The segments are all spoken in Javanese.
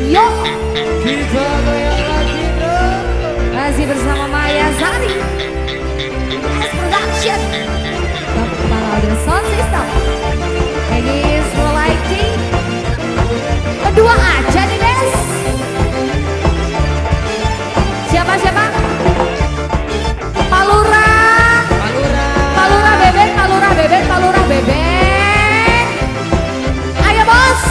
Yo, kita goyang lagi bro. Masih bersama Maya Sari S Production, Kepala Audio Sound System. Ini slow lighting. Kedua aja nih guys. Siapa-siapa? Palura. Palura. Palura bebek, Palura bebek, Palura bebek. Ayo bos.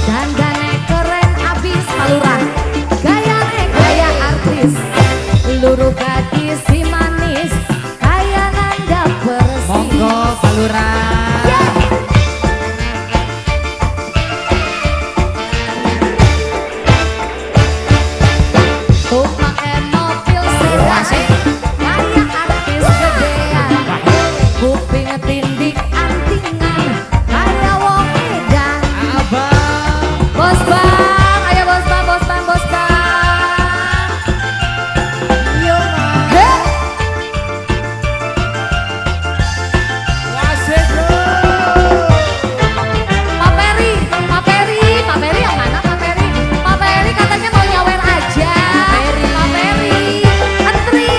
Dandane keren abis Palura. Gayane gaya artis. Luru gadis si manis. Kaya nanda persis. Monggo Palura. Yeah. Tumpake mobil sedan, kaya artis gedean. Kuping tindik antingan, kaya wong edan. Abang. Bos bang, ayo bos bang, bos bang, bos bang. Yo ma. Heh. Wasik bro. Pak Peri, Pak Peri, Pak Peri yang mana Pak Peri? Pak Peri katanya mau nyawer aja. Pak Peri. Pak Peri, antri.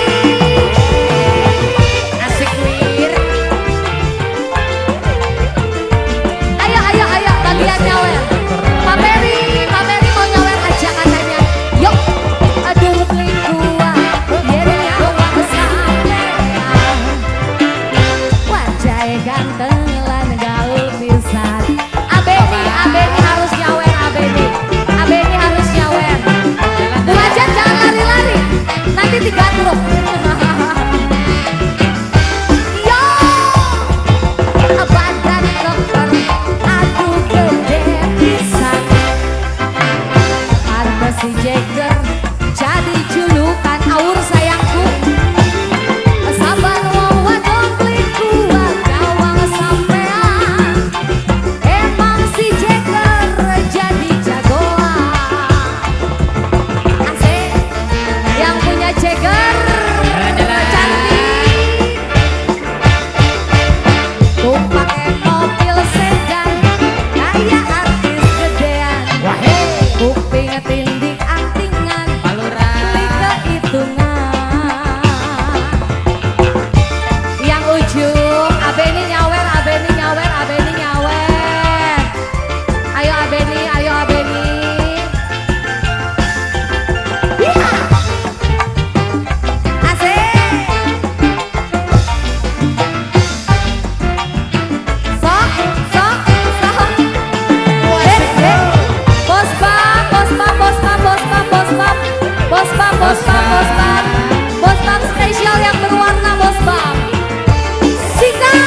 Asik wir. Ayo, ayo, ayo, bagian nyawer. Pak Peri mau nyawer aja katanya. Yuk, aduh beli kuah, yen nyawang sampean. Wajahnya ganteng lan gaul pisan. Abeni, Abeni harus nyawer, Abeni. Abeni harus nyawer. Bu Hajat jangan lari-lari, nanti digatruk. Yo, badan keker, aduh gede pisan. Pantes si Jagger jadi julukan aur sayangku. Saban wong wadon beli kuat gawang sampean. Emang si Jagger jadi jagoan. Asik, yang punya Jagger Jalan-jalan. cantik. Tumpake mobil sedan, kayak artis gedean. Wahey. Kuping tindik antingan, Palura. beli kehitungan. Yang ujung, Abeni nyawer, Abeni nyawer, Abeni nyawer. Ayo Abeni, ayo Abeni. Iya. Asik. Sok, sok, sok. Eh, eh. Bos bang, bos bang, bos bang, bos bang, bos bang. Bos bang, bos bang, bos bang. Bos bang spesial yang berwarna bos bang. Sikat.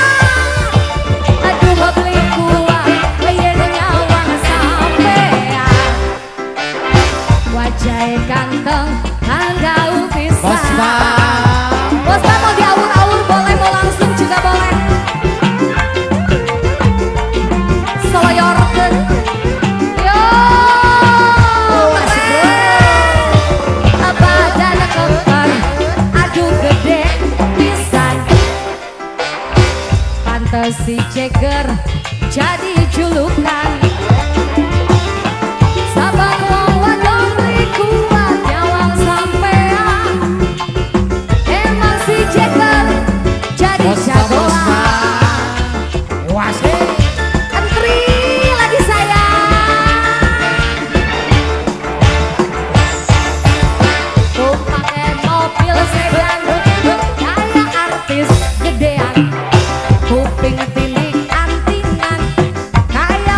Aduh beli kuah, yen nyawang sampean. Wajahnya ganteng, lan gaul pisan. Bos bang. Bos bang mau diawur-awur boleh, mau langsung juga boleh. Soloyorkeun. Yo, keren. Badan keker, aduh gede pisan. Pantes si Jagger jadi julukan. Saban wong wadon beli kuat nyawang sampean. Emang si Jagger jadi Bos bang, bos jagoan. bang. Wasik. Antri lagi sayang. Tumpake mobil sedan, kayak artis gedean. Kuping tindik antingan, kayak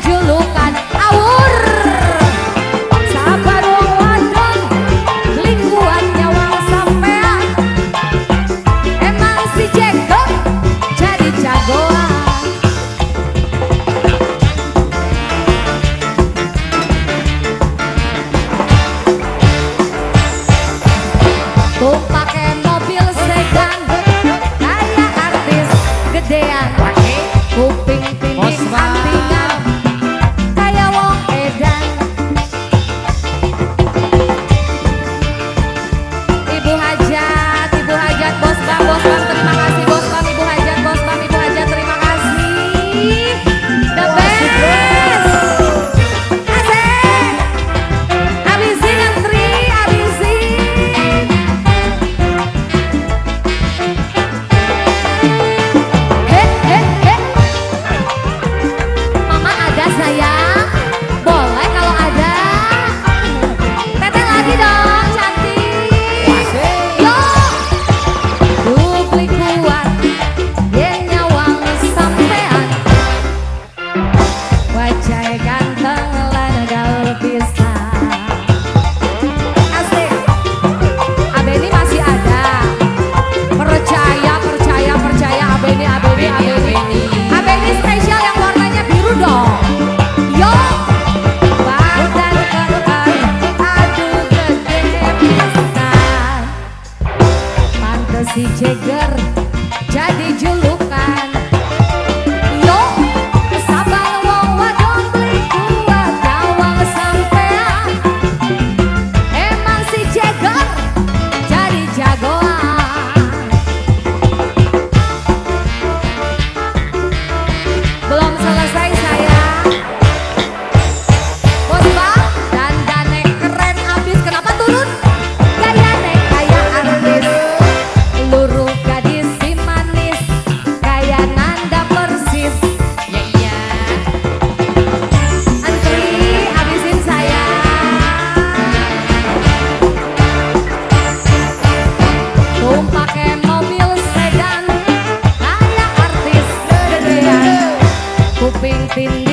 julukan awur. Sabar wong wadon beli kuat nyawang sampean. Emang si Jegger jadi jagoan. Tuh pakai mobil sedan kayak artis gedean. Kuping tindik antingan kayak wong edan. Ibu Hajat, Bos Bam, terima kasih Bos Bam, Ibu Hajat, Bos Bam, Ibu Hajat, terima kasih. The best. Asik. Habisin antri, habisin. He he he. Mama ada sayang, boleh kalau ada. Teteh lagi dong, cantik. Yo, beli kuat, yen nyawang sampean. Wajah ganteng lan gaul pisan. Asik. Abeni masih ada. Percaya, percaya, percaya Abeni, Abeni, Abeni. Abeni spesial yang warnanya biru dong. Yo, badan keker, aduh gede pisan. Pantes si Jegger jadi julukan. Yo, sabar wong wadon beli kuat nyawang sampean. Emang si Jegger jadi jagoan. Belum selesai sayang. Bos Bam, dandane keren abis. Kenapa turun? Gayane kayak artis. Luruh gadis si manis kayak Nanda persis. Ya iya. Antri habisin sayang. Tuh pakai mobil sedan kayak artis gedean. Kuping tindik